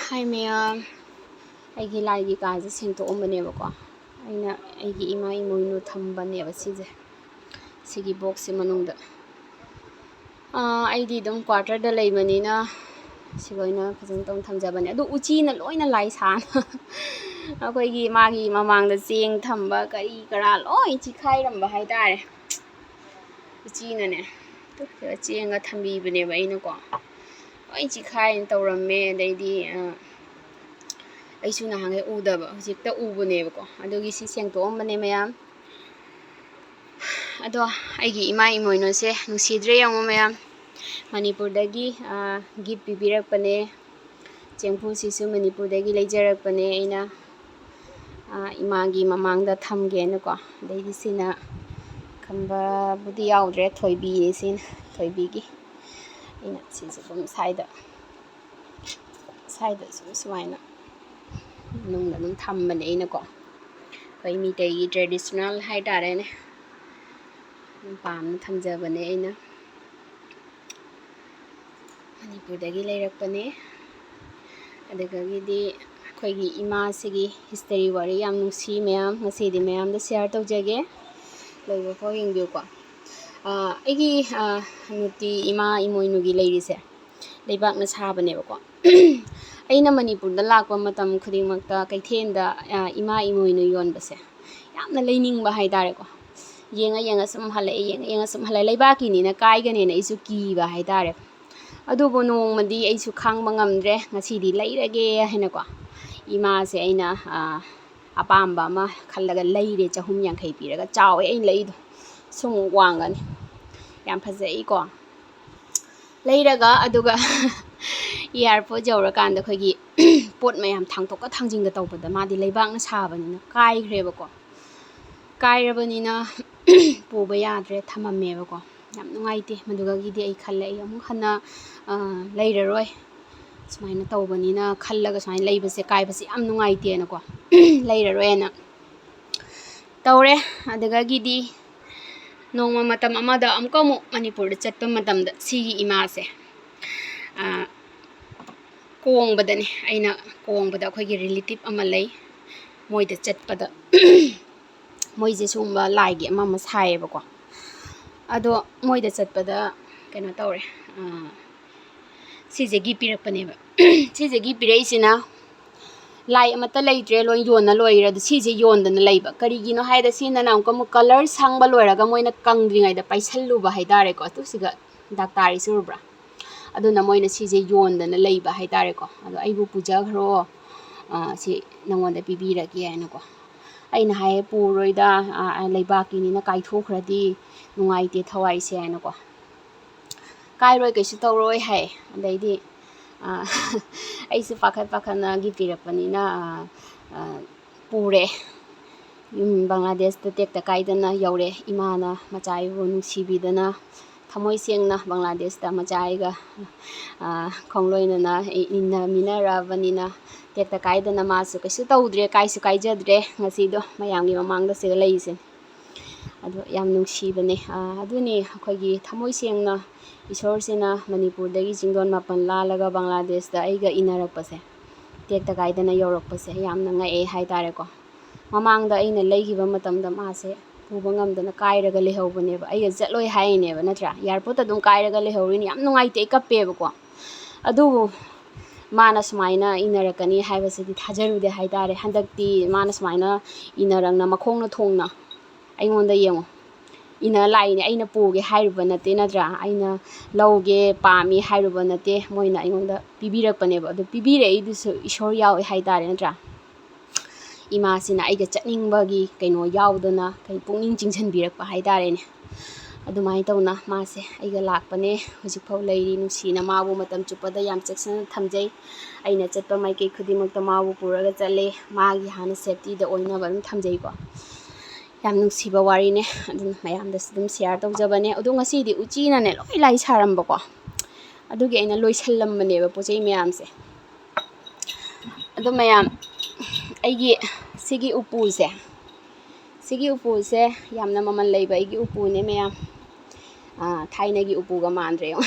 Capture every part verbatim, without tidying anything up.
ꯍꯥꯏ ꯃꯌꯥꯝ, ꯑꯩꯒꯤ ꯂꯥꯏꯒꯤ ꯀꯥꯁꯦ ꯁꯦꯡꯗꯣꯛꯑꯝꯕꯅꯦꯕꯀꯣ꯫ ꯑꯩꯅ ꯑꯩꯒꯤ ꯏꯃꯥ ꯏꯃꯣꯏꯅꯨ ꯊꯝꯕꯅꯦꯕ ꯁꯤꯁꯦ, ꯁꯤꯒꯤ ꯕꯣꯛꯁꯁꯤ ꯃꯅꯨꯡꯗ꯫ ꯑꯥ, ꯑꯩꯗꯤ ꯑꯗꯨꯝ ꯀ꯭ꯋꯥꯇꯔꯗ ꯂꯩꯕꯅꯤꯅ ꯁꯤ ꯂꯣꯏꯅ ꯐꯖꯅ ꯇꯧꯅ ꯊꯝꯖꯕꯅꯦ꯫ ꯑꯗꯨ ꯎꯆꯤꯅ ꯂꯣꯏꯅ ꯂꯥꯏ ꯁꯥꯅ ꯑꯩꯈꯣꯏꯒꯤ ꯃꯥꯒꯤ ꯃꯃꯥꯡꯗ ꯆꯦꯡ ꯊꯝꯕ ꯀꯔꯤ ꯀꯔꯥ ꯂꯣꯏ ꯆꯤꯈꯥꯏꯔꯝꯕ ꯍꯥꯏꯇꯥꯔꯦ꯫ ꯎꯆꯤꯅꯅꯦ, ꯆꯦꯡꯒ ꯊꯝꯕꯤꯕꯅꯦꯕ ꯑꯩꯅꯀꯣ꯫ ꯂꯣꯏ ꯆꯤꯈꯥꯏꯅ ꯇꯧꯔꯝꯃꯦ꯫ ꯑꯗꯩꯗꯤ, ꯑ, ꯑꯩꯁꯨ ꯅꯍꯥꯟꯈꯩ ꯎꯗꯕ, ꯍꯧꯖꯤꯛꯇ ꯎꯕꯅꯦꯕꯀꯣ꯫ ꯑꯗꯨꯒꯤ ꯁꯤ ꯁꯦꯡꯗꯣꯛꯑꯝꯕꯅꯦ ꯃꯌꯥꯝ꯫ ꯑꯗꯣ ꯑꯩꯒꯤ ꯏꯃꯥ ꯏꯃꯣꯏꯅꯨꯁꯦ ꯅꯨꯡꯁꯤꯗ꯭ꯔꯦ ꯌꯦꯡꯉꯣ ꯃꯌꯥꯝ꯫ ꯃꯅꯤꯄꯨꯔꯗꯒꯤ, ꯑ, ꯒꯤꯐ ꯄꯤꯕꯤꯔꯛꯄꯅꯦ꯫ ꯆꯦꯡꯐꯨꯁꯤꯁꯨ ꯃꯅꯤꯄꯨꯔꯗꯒꯤ ꯂꯩꯖꯔꯛꯄꯅꯦ ꯑꯩꯅ꯫ ꯑ, ꯏꯃꯥꯒꯤ ꯃꯃꯥꯡꯗ ꯊꯝꯒꯦꯅꯀꯣ꯫ ꯑꯗꯩꯗꯤ ꯁꯤꯅ ꯈꯝꯕꯕꯨꯗꯤ ꯌꯥꯎꯗ꯭ꯔꯦ, ꯊꯣꯏꯕꯤꯅꯦ ꯁꯤꯅ, ꯊꯣꯏꯕꯤꯒꯤ꯫ ꯑꯩꯅ ꯁꯤꯁꯨ ꯑꯗꯨꯝ ꯁ꯭ꯋꯥꯏꯗ, ꯁ꯭ꯋꯥꯏꯗ ꯁꯨꯝ ꯁꯨꯃꯥꯏꯅ ꯃꯅꯨꯡꯗ ꯑꯗꯨꯝ ꯊꯝꯕꯅꯦ ꯑꯩꯅꯀꯣ꯫ ꯑꯩꯈꯣꯏ ꯃꯤꯇꯩꯒꯤ traditional ꯍꯥꯏꯇꯥꯔꯦꯅꯦ꯫ ꯑꯗꯨꯝ ꯄꯥꯝꯅ ꯊꯝꯖꯕꯅꯦ ꯑꯩꯅ꯫ ꯃꯅꯤꯄꯨꯔꯗꯒꯤ ꯂꯩꯔꯛꯄꯅꯦ꯫ ꯑꯗꯨꯗꯒꯤꯗꯤ ꯑꯩꯈꯣꯏꯒꯤ ꯏꯃꯥꯁꯤꯒꯤ history ꯋꯥꯔꯤ ꯌꯥꯝ ꯅꯨꯡꯁꯤ ꯃꯌꯥꯝ, ꯉꯁꯤꯗꯤ ꯃꯌꯥꯝꯗ share ꯇꯧꯖꯒꯦ꯫ ꯂꯣꯏꯕ ꯐꯥꯎ ꯌꯦꯡꯕꯤꯌꯨꯀꯣ꯫ ꯑꯥ, ꯑꯩꯒꯤ, ꯑꯥ, ꯍꯅꯨꯇꯤ ꯏꯃꯥ ꯏꯃꯣꯏꯅꯨꯒꯤ ꯂꯩꯔꯤꯁꯦ ꯂꯩꯕꯥꯛꯅ ꯁꯥꯕꯅꯦꯕꯀꯣ꯫ ꯑꯩꯅ ꯃꯅꯤꯄꯨꯔꯗ ꯂꯥꯛꯄ ꯃꯇꯝ ꯈꯨꯗꯤꯡꯃꯛꯇ ꯀꯩꯊꯦꯜꯗ, ꯑꯥ, ꯏꯃꯥ ꯏꯃꯣꯏꯅꯨ ꯌꯣꯟꯕꯁꯦ ꯌꯥꯝꯅ ꯂꯩꯅꯤꯡꯕ ꯍꯥꯏꯇꯥꯔꯦꯀꯣ꯫ ꯌꯦꯡꯉ ꯌꯦꯡꯉ ꯁꯨꯝ ꯍꯜꯂꯛꯑꯦ, ꯌꯦꯡꯉ ꯌꯦꯡꯉ ꯁꯨꯝ ꯍꯜꯂꯛꯑꯦ꯫ ꯂꯩꯕꯥꯛꯀꯤꯅꯤꯅ ꯀꯥꯏꯒꯅꯦꯅ ꯑꯩꯁꯨ ꯀꯤꯕ ꯍꯥꯏꯇꯥꯔꯦ꯫ ꯑꯗꯨꯕꯨ ꯅꯣꯡꯃꯗꯤ ꯑꯩꯁꯨ ꯈꯥꯡꯕ ꯉꯝꯗ꯭ꯔꯦ, ꯉꯁꯤꯗꯤ ꯂꯩꯔꯒꯦ ꯍꯥꯏꯅꯀꯣ, ꯏꯃꯥꯁꯦ ꯑꯩꯅ, ꯑ, ꯑꯄꯥꯝꯕ ꯑꯃ ꯈꯜꯂꯒ ꯂꯩꯔꯦ꯫ ꯆꯍꯨꯝ ꯌꯥꯡꯈꯩ ꯄꯤꯔꯒ, ꯆꯥꯎꯋꯦ ꯑꯩꯅ ꯂꯩꯗꯣ, ꯁꯨꯝ ꯋꯥꯡꯒꯅꯤ꯫ ꯌꯥꯝ ꯐꯖꯩꯀꯣ꯫ ꯂꯩꯔꯒ ꯑꯗꯨꯒ airport ꯌꯧꯔꯀꯥꯟꯗ ꯑꯩꯈꯣꯏꯒꯤ ꯄꯣꯠ ꯃꯌꯥꯝ ꯊꯥꯡꯇꯣꯛꯀ ꯊꯥꯡꯖꯤꯟꯒ ꯇꯧꯕꯗ ꯃꯥꯗꯤ ꯂꯩꯕꯥꯛꯅ ꯁꯥꯕꯅꯤꯅ ꯀꯥꯏꯈ꯭ꯔꯦꯕꯀꯣ꯫ ꯀꯥꯏꯔꯕꯅꯤꯅ ꯄꯨꯕ ꯌꯥꯗ꯭ꯔꯦ, ꯊꯝꯃꯝꯃꯦꯕꯀꯣ꯫ ꯌꯥꯝ ꯅꯨꯡꯉꯥꯏꯇꯦ꯫ ꯃꯗꯨꯗꯒꯤꯗꯤ ꯑꯩ ꯈꯜꯂꯦ, ꯑꯩ ꯑꯃꯨꯛ ꯍꯟꯅ, ꯑ, ꯂꯩꯔꯔꯣꯏ꯫ ꯁꯨꯃꯥꯏꯅ ꯇꯧꯕꯅꯤꯅ ꯈꯜꯂꯒ ꯁꯨꯃꯥꯏꯅ ꯂꯩꯕꯁꯦ, ꯀꯥꯏꯕꯁꯦ ꯌꯥꯝ ꯅꯨꯡꯉꯥꯏꯇꯦꯅꯀꯣ꯫ ꯂꯩꯔꯔꯣꯏꯅ ꯇꯧꯔꯦ꯫ ꯑꯗꯨꯗꯒꯤꯗꯤ ꯅꯣꯡꯃ ꯃꯇꯝ ꯑꯃꯗ ꯑꯃꯨꯛꯀ ꯑꯃꯨꯛ ꯃꯅꯤꯄꯨꯔꯗ ꯆꯠꯄ ꯃꯇꯝꯗ ꯁꯤꯒꯤ ꯏꯃꯥꯁꯦ, ꯑ, ꯀꯣꯡꯕꯗꯅꯦ, ꯑꯩꯅ ꯀꯣꯡꯕꯗ ꯑꯩꯈꯣꯏꯒꯤ ꯔꯤꯂꯦꯇꯤꯞ ꯑꯃ ꯂꯩ, ꯃꯣꯏꯗ ꯆꯠꯄꯗ ꯃꯣꯏꯁꯦ ꯁꯤꯒꯨꯝꯕ ꯂꯥꯏꯒꯤ ꯑꯃ ꯑꯃ ꯁꯥꯏꯌꯦꯕꯀꯣ꯫ ꯑꯗꯣ ꯃꯣꯏꯗ ꯆꯠꯄꯗ ꯀꯩꯅꯣ ꯇꯧꯔꯦ, ꯁꯤꯁꯦ ꯒꯤꯐ ꯄꯤꯔꯛꯄꯅꯦꯕ꯫ ꯁꯤꯁꯦ ꯒꯤꯐ ꯄꯤꯔꯛꯏꯁꯤꯅ ꯂꯥꯏ ꯑꯃꯠꯇ ꯂꯩꯇ꯭ꯔꯦ, ꯂꯣꯏ ꯌꯣꯟꯅ ꯂꯣꯏꯔꯦ꯫ ꯑꯗꯣ ꯁꯤꯁꯦ ꯌꯣꯟꯗꯅ ꯂꯩꯕ꯫ ꯀꯔꯤꯒꯤꯅꯣ ꯍꯥꯏꯗ ꯁꯤꯅꯅ ꯑꯃꯨꯛꯀ ꯑꯃꯨꯛ ꯀꯂꯔ ꯁꯪꯕ ꯂꯣꯏꯔꯒ ꯃꯣꯏꯅ ꯀꯪꯗ꯭ꯔꯤꯉꯩꯗ ꯄꯥꯏꯁꯜꯂꯨꯕ ꯍꯥꯏꯇꯥꯔꯦꯀꯣ꯫ ꯑꯗꯨ ꯁꯤꯒ ꯗꯥꯛ ꯇꯥꯔꯤꯁꯤ ꯎꯔꯕ꯭ꯔꯥ? ꯑꯗꯨꯅ ꯃꯣꯏꯅ ꯁꯤꯁꯦ ꯌꯣꯟꯗꯅ ꯂꯩꯕ ꯍꯥꯏꯇꯥꯔꯦꯀꯣ꯫ ꯑꯗꯣ ꯑꯩꯕꯨ ꯄꯨꯖꯈ꯭ꯔꯣ, ꯁꯤ ꯅꯉꯣꯟꯗ ꯄꯤꯕꯤꯔꯒꯦ ꯍꯥꯏꯅꯀꯣ꯫ ꯑꯩꯅ ꯍꯥꯏꯌꯦ, "ꯄꯨꯔꯣꯏꯗ, ꯂꯩꯕꯥꯛꯀꯤꯅꯤꯅ ꯀꯥꯏꯊꯣꯛꯈ꯭ꯔꯗꯤ ꯅꯨꯡꯉꯥꯏꯇꯦ ꯊꯋꯥꯏꯁꯦ" ꯍꯥꯏꯅꯀꯣ꯫ "ꯀꯥꯏꯔꯣꯏ, ꯀꯩꯁꯨ ꯇꯧꯔꯣꯏ" ꯍꯥꯏ꯫ ꯑꯗꯩꯗꯤ ꯑꯩꯁꯨ ꯄꯥꯈꯠ ꯄꯥꯈꯠꯅ ꯒꯤꯐ ꯄꯤꯔꯛꯄꯅꯤꯅ ꯄꯨꯔꯦ꯫ ꯌꯨꯝ ꯕꯪꯒ꯭ꯂꯥꯗꯦꯁꯇ ꯇꯦꯛꯇ ꯀꯥꯏꯗꯅ ꯌꯧꯔꯦ꯫ ꯏꯃꯥꯅ ꯃꯆꯥ ꯑꯩꯕꯨ ꯅꯨꯡꯁꯤꯕꯤꯗꯅ ꯊꯃꯣꯏ ꯁꯦꯡꯅ ꯕꯪꯒ꯭ꯂꯥꯗꯦꯁꯇ ꯃꯆꯥ ꯑꯩꯒ ꯈꯣꯡꯂꯣꯏꯅꯅ ꯏꯟꯅꯃꯤꯟꯅꯔꯕꯅꯤꯅ ꯇꯦꯛꯇ ꯀꯥꯏꯗꯅ ꯃꯥꯁꯨ ꯀꯩꯁꯨ ꯇꯧꯗ꯭ꯔꯦ, ꯀꯥꯏꯁꯨ ꯀꯥꯏꯖꯗ꯭ꯔꯦ꯫ ꯉꯁꯤꯗꯣ ꯃꯌꯥꯝꯒꯤ ꯃꯃꯥꯡꯗ ꯁꯤꯗ ꯂꯩꯔꯤꯁꯦ꯫ ꯑꯗꯣ ꯌꯥꯝ ꯅꯨꯡꯁꯤꯕꯅꯦ꯫ ꯑꯗꯨꯅꯤ ꯑꯩꯈꯣꯏꯒꯤ ꯊꯃꯣꯏ ꯁꯦꯡꯅ ꯏꯁꯣꯔꯁꯤꯅ ꯃꯅꯤꯄꯨꯔꯗꯒꯤ ꯆꯤꯡꯗꯣꯟ ꯃꯥꯄꯟ ꯂꯥꯜꯂꯒ ꯕꯪꯒ꯭ꯂꯥꯗꯦꯁꯇ ꯑꯩꯒ ꯏꯟꯅꯔꯛꯄꯁꯦ, ꯇꯦꯛꯇ ꯀꯥꯏꯗꯅ ꯌꯧꯔꯛꯄꯁꯦ ꯌꯥꯝꯅ ꯉꯛꯑꯦ ꯍꯥꯏꯇꯥꯔꯦꯀꯣ꯫ ꯃꯃꯥꯡꯗ ꯑꯩꯅ ꯂꯩꯈꯤꯕ ꯃꯇꯝꯗ ꯃꯥꯁꯦ ꯄꯨꯕ ꯉꯝꯗꯅ ꯀꯥꯏꯔꯒ ꯂꯩꯍꯧꯕꯅꯦꯕ꯫ ꯑꯩꯒ ꯆꯠꯂꯣꯏ ꯍꯥꯏꯔꯤꯅꯦꯕ, ꯅꯠꯇ꯭ꯔꯥ? ꯑꯦꯌꯥꯔꯄꯣꯔꯠꯇ ꯑꯗꯨꯝ ꯀꯥꯏꯔꯒ ꯂꯩꯍꯧꯔꯤꯅꯤ꯫ ꯌꯥꯝ ꯅꯨꯡꯉꯥꯏꯇꯦ, ꯑꯩ ꯀꯞꯄꯦꯕꯀꯣ꯫ ꯑꯗꯨꯕꯨ ꯃꯥꯅ ꯁꯨꯃꯥꯏꯅ ꯏꯟꯅꯔꯛꯀꯅꯤ ꯍꯥꯏꯕꯁꯤꯗꯤ ꯊꯥꯖꯔꯨꯗꯦ ꯍꯥꯏꯇꯥꯔꯦ꯫ ꯍꯟꯗꯛꯇꯤ ꯃꯥꯅ ꯁꯨꯃꯥꯏꯅ ꯏꯟꯅꯔꯛꯅ ꯃꯈꯣꯡꯅ ꯊꯣꯡꯅ ꯑꯩꯉꯣꯟꯗ ꯌꯦꯡꯉꯣ, ꯏꯟꯅ ꯂꯥꯛꯏꯅꯦ꯫ ꯑꯩꯅ ꯄꯨꯒꯦ ꯍꯥꯏꯔꯨꯕ ꯅꯠꯇꯦ, ꯅꯠꯇ꯭ꯔꯥ? ꯑꯩꯅ ꯂꯧꯒꯦ ꯄꯥꯝꯃꯤ ꯍꯥꯏꯔꯨꯕ ꯅꯠꯇꯦ꯫ ꯃꯣꯏꯅ ꯑꯩꯉꯣꯟꯗ ꯄꯤꯕꯤꯔꯛꯄꯅꯦꯕ꯫ ꯑꯗꯨ ꯄꯤꯕꯤꯔꯛꯏꯗꯨꯁꯨ ꯏꯁꯣꯔ ꯌꯥꯎꯋꯦ ꯍꯥꯏꯇꯥꯔꯦ, ꯅꯠꯇ꯭ꯔꯥ? ꯏꯃꯥꯁꯤꯅ ꯑꯩꯒ ꯆꯠꯅꯤꯡꯕꯒꯤ ꯀꯩꯅꯣ ꯌꯥꯎꯗꯅ, ꯀꯩ, ꯄꯨꯛꯅꯤꯡ ꯆꯤꯡꯁꯤꯟꯕꯤꯔꯛꯄ ꯍꯥꯏꯇꯥꯔꯦꯅꯦ꯫ ꯑꯗꯨꯃꯥꯏꯅ ꯇꯧꯅ ꯃꯥꯁꯦ ꯑꯩꯒ ꯂꯥꯛꯄꯅꯦ꯫ ꯍꯧꯖꯤꯛꯐꯥꯎ ꯂꯩꯔꯤ꯫ ꯅꯨꯡꯁꯤꯅ ꯃꯥꯕꯨ ꯃꯇꯝ ꯆꯨꯞꯄꯗ ꯌꯥꯝ ꯆꯦꯛꯁꯤꯟꯅ ꯊꯝꯖꯩ꯫ ꯑꯩꯅ ꯆꯠꯄ ꯃꯥꯏꯀꯩ ꯈꯨꯗꯤꯡꯃꯛꯇ ꯃꯥꯕꯨ ꯄꯨꯔꯒ ꯆꯠꯂꯦ꯫ ꯃꯥꯒꯤ ꯍꯥꯟꯅ ꯁꯦꯞꯇꯤꯗ ꯑꯣꯏꯅꯕ ꯑꯗꯨꯝ ꯊꯝꯖꯩꯀꯣ꯫ ꯌꯥꯝ ꯅꯨꯡꯁꯤꯕ ꯋꯥꯔꯤꯅꯦ꯫ ꯑꯗꯨꯝ ꯃꯌꯥꯝꯗꯁꯨ ꯑꯗꯨꯝ ꯁꯤꯌꯥꯔ ꯇꯧꯖꯕꯅꯦ꯫ ꯑꯗꯣ ꯉꯁꯤꯗꯤ ꯎꯆꯤꯅꯅꯦ ꯂꯣꯏ ꯂꯥꯏ ꯁꯥꯔꯝꯕꯀꯣ꯫ ꯑꯗꯨꯒꯤ ꯑꯩꯅ ꯂꯣꯏꯁꯜꯂꯝꯕꯅꯦꯕ ꯄꯣꯠ ꯆꯩ ꯃꯌꯥꯝꯁꯦ꯫ ꯑꯗꯣ ꯃꯌꯥꯝ, ꯑꯩꯒꯤ ꯁꯤꯒꯤ ꯎꯄꯨꯁꯦ, ꯁꯤꯒꯤ ꯎꯄꯨꯁꯦ ꯌꯥꯝꯅ ꯃꯃꯜ ꯂꯩꯕ ꯑꯩꯒꯤ ꯎꯄꯨꯅꯦ ꯃꯌꯥꯝ꯫ ꯑꯥ, ꯊꯥꯏꯅꯒꯤ ꯎꯄꯨꯒ ꯃꯥꯟꯗ꯭ꯔꯦ ꯌꯦꯡꯉꯣ꯫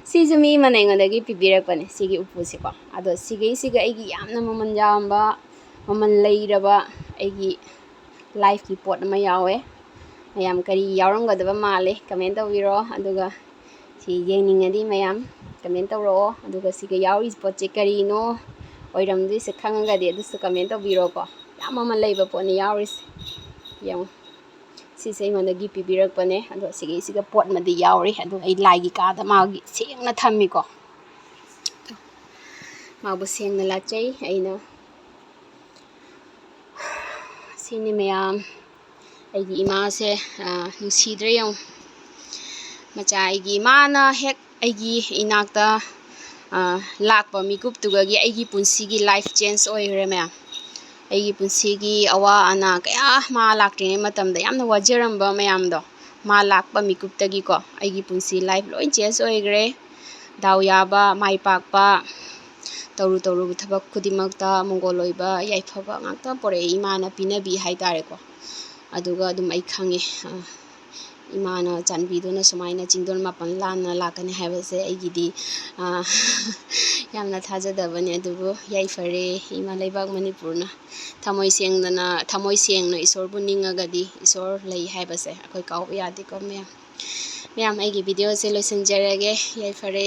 ꯁꯤꯁꯨ ꯃꯤ ꯑꯃꯅ ꯑꯩꯉꯣꯟꯗꯒꯤ ꯄꯤꯕꯤꯔꯛꯄꯅꯦ, ꯁꯤꯒꯤ ꯎꯄꯨꯁꯤꯀꯣ꯫ ꯑꯗꯣ ꯁꯤꯒꯩꯁꯤꯒ ꯑꯩꯒꯤ ꯌꯥꯝꯅ ꯃꯃꯜ ꯌꯥꯝꯕ, ꯃꯃꯜ ꯂꯩꯔꯕ ꯑꯩꯒꯤ ꯂꯥꯏꯐꯀꯤ ꯄꯣꯠ ꯑꯃ ꯌꯥꯎꯋꯦ꯫ ꯃꯌꯥꯝ ꯀꯔꯤ ꯌꯥꯎꯔꯝꯒꯗꯕ ꯃꯥꯜꯂꯦ, ꯀꯃꯦꯟ ꯇꯧꯕꯤꯔꯣ꯫ ꯑꯗꯨꯒ ꯁꯤ ꯌꯦꯡꯅꯤꯡꯉꯗꯤ ꯃꯌꯥꯝ ꯀꯃꯦꯟ ꯇꯧꯔꯛꯑꯣ꯫ ꯑꯗꯨꯒ ꯁꯤꯒ ꯌꯥꯎꯔꯤ ꯄꯣꯠꯁꯦ ꯀꯔꯤꯅꯣ ꯑꯣꯏꯔꯝꯗꯣꯏꯁꯦ ꯈꯪꯉꯒꯗꯤ ꯑꯗꯨꯁꯨ ꯀꯃꯦꯟ ꯇꯧꯕꯤꯔꯣꯀꯣ꯫ ꯌꯥꯝ ꯃꯃꯜ ꯂꯩꯕ ꯄꯣꯠꯅꯤ ꯌꯥꯎꯔꯤꯁꯦ꯫ ꯌꯦꯡꯉꯣ, ꯁꯤꯁꯦ ꯑꯩꯉꯣꯟꯗꯒꯤ ꯄꯤꯕꯤꯔꯛꯄꯅꯦ꯫ ꯑꯗꯣ ꯁꯤꯒꯤꯁꯤꯒ ꯄꯣꯠ ꯑꯃꯗꯤ ꯌꯥꯎꯔꯤ꯫ ꯑꯗꯣ ꯑꯩ ꯂꯥꯏꯒꯤ ꯀꯥꯗ ꯃꯥꯒꯤ ꯁꯦꯡꯅ ꯊꯝꯃꯤꯀꯣ꯫ ꯃꯥꯕꯨ ꯁꯦꯡꯅ ꯂꯥꯠꯆꯩ ꯑꯩꯅ꯫ ꯁꯤꯅꯤ ꯃꯌꯥꯝ, ꯑꯩꯒꯤ ꯏꯃꯥꯁꯦ, ꯑ, ꯅꯨꯡꯁꯤꯗ꯭ꯔꯦ ꯌꯦꯡꯉꯨ꯫ ꯃꯆꯥ ꯑꯩꯒꯤ ꯏꯃꯥꯅ ꯍꯦꯛ ꯑꯩꯒꯤ ꯏꯅꯥꯛꯇ, ꯑ, ꯂꯥꯛꯄ ꯃꯤꯀꯨꯞꯇꯨꯒꯒꯤ ꯑꯩꯒꯤ ꯄꯨꯟꯁꯤꯒꯤ ꯂꯥꯏꯐ ꯆꯦꯟꯖ ꯑꯣꯏꯈ꯭ꯔꯦ ꯃꯌꯥꯝ꯫ ꯑꯩꯒꯤ ꯄꯨꯟꯁꯤꯒꯤ ꯑꯋꯥ ꯑꯅꯥ ꯀꯌꯥ ꯃꯥ ꯂꯥꯛꯇ꯭ꯔꯤꯉꯩ ꯃꯇꯝꯗ ꯌꯥꯝꯅ ꯋꯥꯖꯔꯝꯕ ꯃꯌꯥꯝꯗꯣ, ꯃꯥ ꯂꯥꯛꯄ ꯃꯤꯀꯨꯞꯇꯒꯤꯀꯣ ꯑꯩꯒꯤ ꯄꯨꯟꯁꯤ ꯂꯥꯏꯐ ꯂꯣꯏ ꯆꯦꯟꯖ ꯑꯣꯏꯈ꯭ꯔꯦ꯫ ꯗꯥꯎ ꯌꯥꯕ, ꯃꯥꯏ ꯄꯥꯛꯄ, ꯇꯧꯔꯨ ꯇꯧꯔꯨꯕ ꯊꯕꯛ ꯈꯨꯗꯤꯡꯃꯛꯇ ꯃꯪꯒꯣꯜ ꯑꯣꯏꯕ, ꯌꯥꯏꯐꯕ ꯉꯥꯛꯇ ꯄꯣꯔꯛꯑꯦ ꯏꯃꯥꯅ ꯄꯤꯅꯕꯤ ꯍꯥꯏꯇꯥꯔꯦꯀꯣ꯫ ꯑꯗꯨꯒ ꯑꯗꯨꯝ ꯑꯩ ꯈꯪꯉꯦ, ꯑ, ꯏꯃꯥꯅ ꯆꯥꯟꯕꯤꯗꯨꯅ ꯁꯨꯃꯥꯏꯅ ꯆꯤꯡꯗꯣꯟ ꯃꯥꯄꯟ ꯂꯥꯟꯅ ꯂꯥꯛꯀꯅꯤ ꯍꯥꯏꯕꯁꯦ ꯑꯩꯒꯤꯗꯤ, ꯑ, ꯌꯥꯝꯅ ꯊꯥꯖꯗꯕꯅꯦ꯫ ꯑꯗꯨꯕꯨ ꯌꯥꯏꯐꯔꯦ, ꯏꯃꯥ ꯂꯩꯕꯥꯛ ꯃꯅꯤꯄꯨꯔꯅ ꯊꯃꯣꯏ ꯁꯦꯡꯗꯅ, ꯊꯃꯣꯏ ꯁꯦꯡꯅ ꯏꯁꯣꯔꯕꯨ ꯅꯤꯡꯉꯒꯗꯤ ꯏꯁꯣꯔ ꯂꯩ ꯍꯥꯏꯕꯁꯦ ꯑꯩꯈꯣꯏ ꯀꯥꯎꯕ ꯌꯥꯗꯦꯀꯣ ꯃꯌꯥꯝ꯫ ꯃꯌꯥꯝ, ꯑꯩꯒꯤ ꯚꯤꯗꯤꯑꯣꯁꯦ ꯂꯣꯏꯁꯤꯟꯖꯔꯒꯦ꯫ ꯌꯥꯏꯐꯔꯦ꯫